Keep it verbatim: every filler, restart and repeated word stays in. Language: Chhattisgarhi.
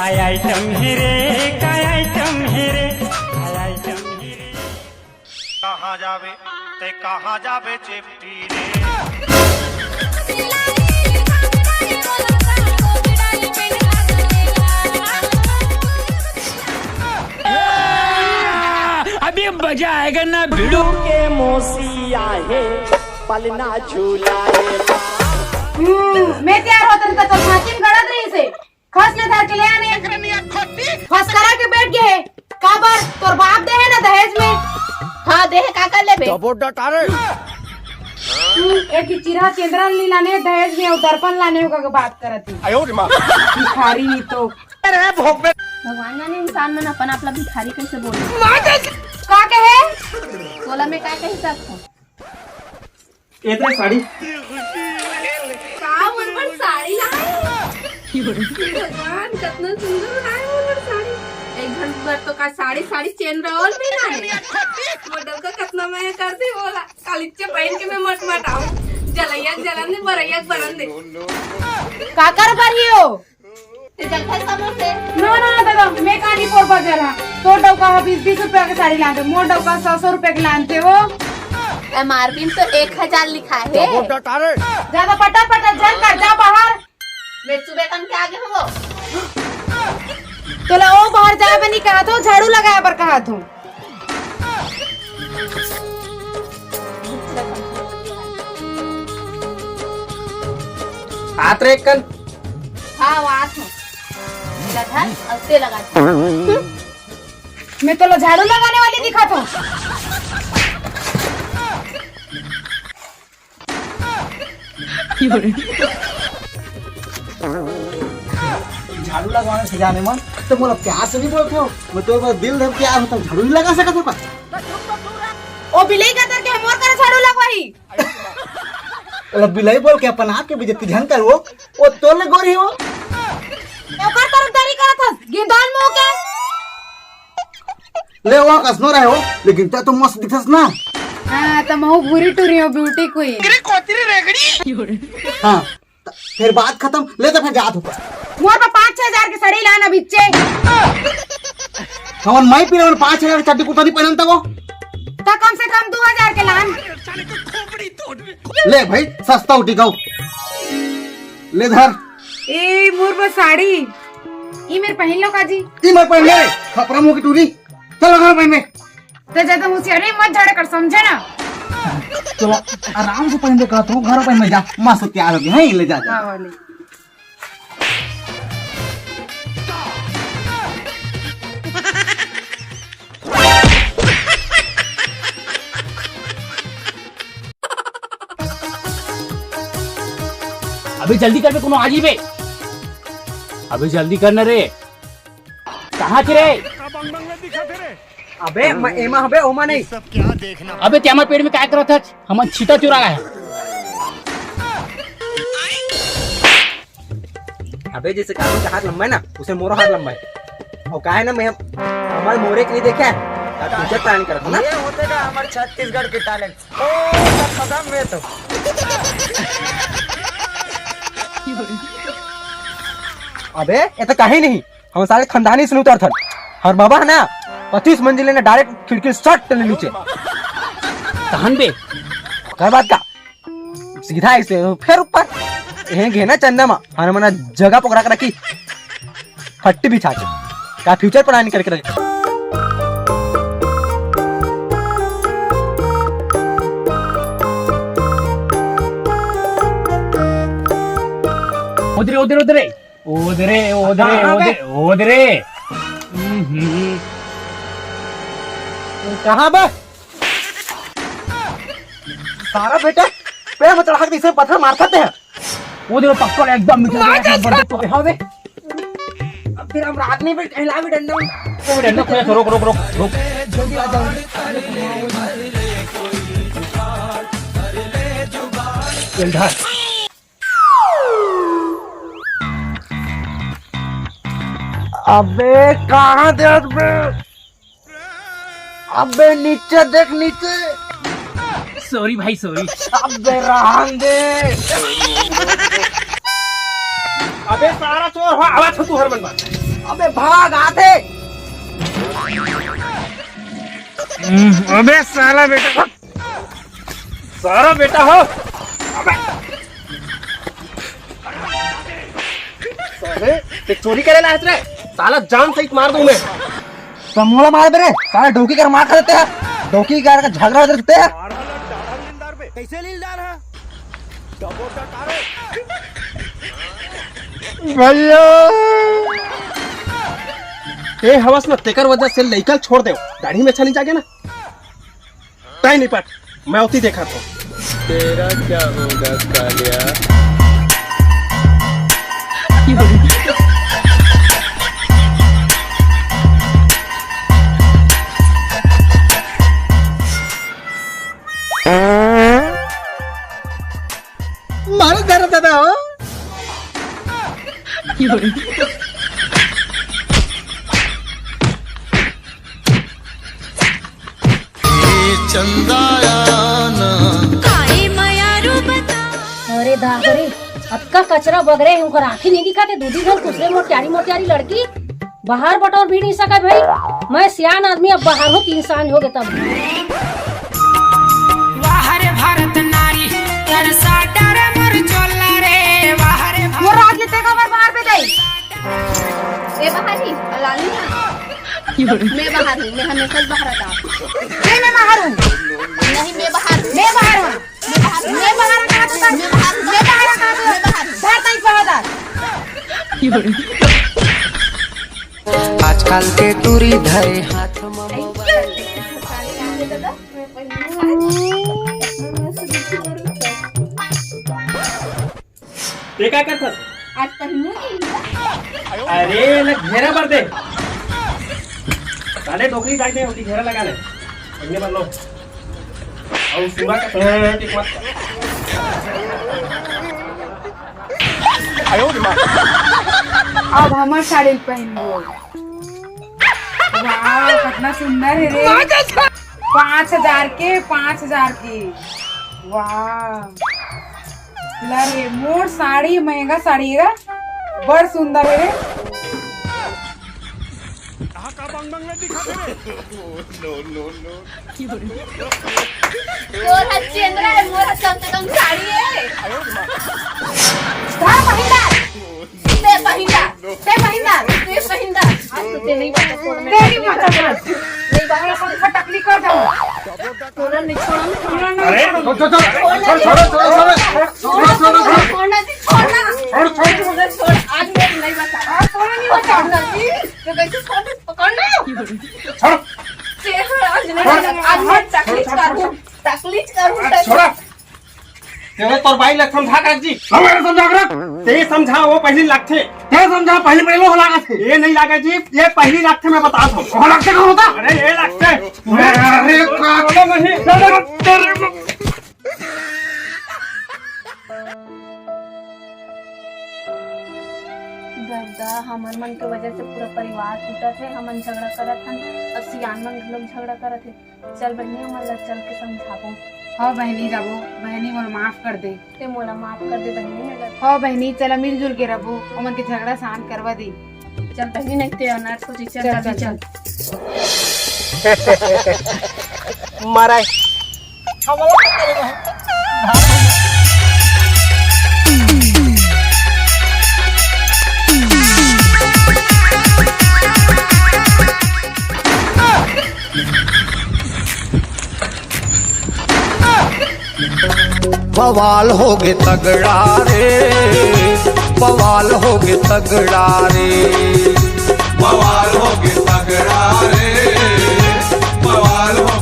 आइटम ही रे, का आइटम ही रे, आइटम ही रे। कहाँ जाबे, ते कहाँ जाबे, चेपटी रे? अभी मजा आएगा ना भिड़ू। के मोसी आहे, पलना झूला रे। हम्म, मैं तैयार होत रहिस त तोर छाती में गड़त रहिस हे। खस ले धर के ले आने। खस करा के बैठ गे हे। काबर? तोर बाप दे हे ना दहेज में। हाँ, दे हे, का कर लेबे? हम्म, एक चिरहा चंद्रा नी लाने दहेज में, अउ दर्पण लाने हो का बात करत हे। भिखारी नी तो। भगवान जाने इंसान मन अपन आप ला भिखारी कैसे बोले। का कहे? तोला मैं का कही सकथों? ए तेरे साड़ी। का मोर बर साड़ी लाए? भगवान, कतना सुंदर लाए मोर बर साड़ी। एक घंटा बर तो का साड़ी, साड़ी चेन रहोल भी लाए। मोर डौका कतना मया करथे मोला। कालीच पहन के मैं मट मट आऊं। जलैया के जलन दे, बरैया के बरन दे। काकर बर ही हो? ते जलथस का मोर से? ना, ना, दादा, मैं का नी पोरबा जरा। तोर डौका ह बीस बीस रुपया के साड़ी लान दे, मोर डौका सौ सौ रुपया के लान दे वो। एमआरपी में तो एक हजार लिखा हे। ज्यादा पटर पटर झन कर, जा बाहर। मैं सुबह कन के आगे हूँ वो। तोला ओ बाहर जाए बर नी कहा थो, झाड़ू लगाए बर कहा थो। आत रे कन। हाँ, वो आत हूँ। लगा, अब ते लगा। मैं तो लो झाड़ू लगाने वाली दिखा थो। झाड़ू लगवाने से जाने मन तो मोला प्यार से नहीं बोलते हो। मैं तो बस दिल धर के आया हूँ, तो झाड़ू नहीं लगा सकता का? ओ बिलई का तर के हमर कर झाड़ू लगवाही। ओला बिलई बोल के अपन आप के बेइज्जती झन कर वो, वो तोर ले गोरी हो। ओकर तरफदारी करत हस, गिंदाल मुंह के। ले वो कसनो रहे हो, लेकिन तै तो मस्त दिखस ना। हाँ, त महू भूरी टूरी हो, beauty queen। हाँ, त फिर बात खत्म, ले तो फिर जात हो। मोर पर पाँच छह हजार के साड़ी लाना बिच्चे। हमन माई पीला मन पाँच हजार के चड्डी कुर्ता नहीं पहनन त वो। त कम से कम दो हजार के लान। ले भाई, सस्ता उठी गऊ। ले धर। ए, मोर बर साड़ी। ई मेर पहिन लो काजी। ई मैं पहन ले, खपरा मुंह की टूरी। चलो घर पहन में। त ज्यादा होशियारी मत झाड़े कर, समझे ना? चलो, आराम से पहन दे, कहत हूँ, घर पहन में जा, मस्त तैयार हो गई है, ले जा, जा। हाँ, हाँ, ले। अबे जल्दी कर बे, कोनो आ जी बे। अबे जल्दी कर ना रे। कहाँ थे रे? अबे, म-, एमा हबे, ओमा नहीं। अबे, ते हमर पेड़ में काय करत हस? हमन छीटा चुरा रहा है। अबे, जैसे कानून का हाथ लंबा है ना, उसे मोरो हाथ लंबा है। और का है ना, मैं हमारे मोरे के लिए देखा है, अब future plan करत हूँ ना। ये होते ना हमारे छत्तीसगढ़ के talent। ओ, खत्म में तो। अबे, ये तो कहीं नहीं। हम सारे खानदानी से उतरथन। हर बाबा है ना, पच्चीस मंजिल ले ना, direct खिड़की से सट ले नीचे। तहन बे? ओकर बाद का? सीधा ऐसे, फिर ऊपर। यहीं घेना चंदा मा, हर मना जगह पकड़ा के रखी। फट्टी बिछा के। का future plan करके रखी। उधरे, उधरे, उधरे। ओदरे, ओदरे, कहाँ बे? ओदरे, ओदरे। हम्म। कहाँ बे? सारा बेटा, पेड़ में चढ़ा के इसे पत्थर मार सकते हैं। ओदरे पक्का एकदम मीठा मार है, दे बर्थडे इसका। तो हाँ बे। अब फिर हम रात में भी टहला भी डंडा। ओ, डंडा खोया, रोक, रोक, रोक, रोक। जल्दी आ जाओ। चल, धर। अबे कहाँ दे बे? अबे नीचे देख नीचे। Sorry भाई, sorry। अबे रहन दे। अबे सारा चोर हो, आवा था तू हर मन बार। अबे भाग आथे। हम्म, अबे साला बेटा, सारा बेटा हो। अबे। साले, ते चोरी करे ला रे? साला जान सहित मार दूं मैं। समूला मार दे रे, साला डौकी कर मार खा देते हैं, डौकी कर का झगड़ा देते हैं। कैसे लीलदार है? भैया, ए हवस ना, तेकर वजह से लइका ल छोड़ दे, दाढ़ी में अच्छा नहीं जागे ना। ताई नहीं पट, मैं उती देखा था। तेरा क्या होगा कालिया? मारो जरा दादा हो। चंदाया ना। काहे मयारू बता। अरे दादा रे, अतका कचरा बगरे हे, ओकर आँखी नहीं दिखा थे, दू दिन हम दूसरे मोटियारी मोटियारी लड़की बाहर बटोर भी नहीं सका भाई। मैं सियान आदमी, अब बाहर हूँ, तीन सांझ हो गए तब। वाह रे भारत नारी, तरसा डरे मोर चोला रे, वाह रे वो राज लेते का बार बाहर पे दे। ए बाहर ही, लाली ना। मैं बाहर हूँ, मैं हमेशा ही बाहर आता। नहीं, मैं बाहर हूँ। नहीं, मैं बाहर हूँ। मैं बाहर हूँ। मैं बाहर हूँ। मैं बाहर हूँ। मैं बाहर हूँ। मैं बाहर हूँ। मैं बाहर हूँ। धर तई पहदा। आजकल के टूरी धरे हाथ में मोबाइल। ते का करथस? आज पहनू नहीं है। अरे, ले घेरा भर दे। साले डोकरी काट दे, ओकी घेरा लगा ले। पहले भर लो। और पूरा का पूरा एक मत। अब हमार साड़ी पहन लो। वाह, कितना सुंदर है रे। पाँच हजार के, पाँच हजार के। वाह। ला रे, मोर साड़ी, महंगा साड़ी हे गा, बड़ सुंदर हे रे। तोर ह चेंदरा हे, मोर ह कम से कम साड़ी हे। धा पहिंदा, ते पहिंदा, ते पहिंदा, ते पहिंदा। आज तो ते नहीं बचा, छोड़, मैं ते नहीं बचा, छोड़। नहीं बचा, छोड़, फटकली कर जाऊँ। छोड़ो नहीं, छोड़ो नहीं, छोड़ो नहीं, अरे, छोड़ो छोड़, छोड़, नहीं। छोड़, छोड़, छोड़, छोड़, छोड़, छोड़, छोड़, छोड़, छोड़, छोड़, छोड़, छोड़, छोड़, छोड़, छोड़, छोड़, छोड़, छोड़, छोड़, आज मैं नहीं बचा। हाँ, छोड़ो नहीं बचा। छोड़ना जी, तो कैसे छोड़, पकड़ लो। छोड़। तेरा आज नहीं छोड़। बचा, आज मैं तकलीफ करूँ, तकलीफ करूँ, अरे, छोड़ा। तेरे तोर बाई लग समझा कर जी। हम अरे समझा कर। ते समझा वो पहली लगथे। ते समझा पहली पहले हो लागत हे। ये नहीं लागे जी, ये पहली लगथे मैं बता दूँ। वो लगथे कौन होता? अरे ये लगथे। अरे का नहीं। दर्दा, हमर मन के वजह से पूरा परिवार टूटत हे। हमन झगड़ा करत हन, अब सियान मन घलोक झगड़ा करत हे। चल बहिनी, हमन ला चल के समझाबो। हाँ बहिनी, जाबो। बहिनी, मोला माफ कर दे। ते मोला माफ कर दे बहिनी, मैं गलती हाँ बहिनी, चला मिलजुल के रबो, ओमन के झगड़ा शांत करवा दे। चल बहिनी, नहीं ते अनर्थ हो जाई। चल, चल, जल्दी चल, चल। चल। मारा है। बवाल होगे तगड़ा रे, बवाल होगे तगड़ा रे, बवाल होगे तगड़ा रे, बवाल होगे